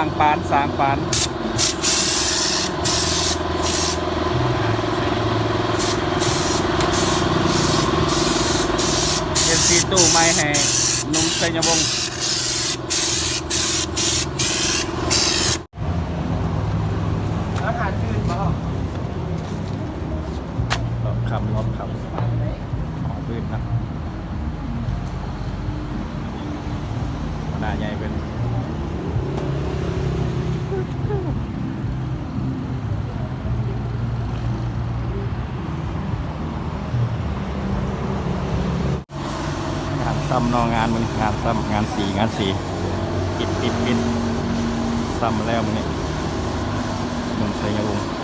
ສ້າງປານ ສ້າງປານ ເຮັດສີ່ຕູ້ໃໝ່ໃຫ້ໜຸ່ມໄຊຍະວົງ. ອາຫານອື່ນບໍ່? ລອບຄ່ຳ ລອບຄ່ຳ ອາຫານອື່ນນະ ຫົວໜ້າໃຫຍ່ເພິ່ນ ງານຊ້ຳເນາະ ງານມື້ນີ້ ງານຊ້ຳ ງານສີ ງານສີ ປິດ ປິດ ປິດ ຊ້ຳແລ້ວມື້ນີ້ ໜຸ່ມໄຊຍະວົງ.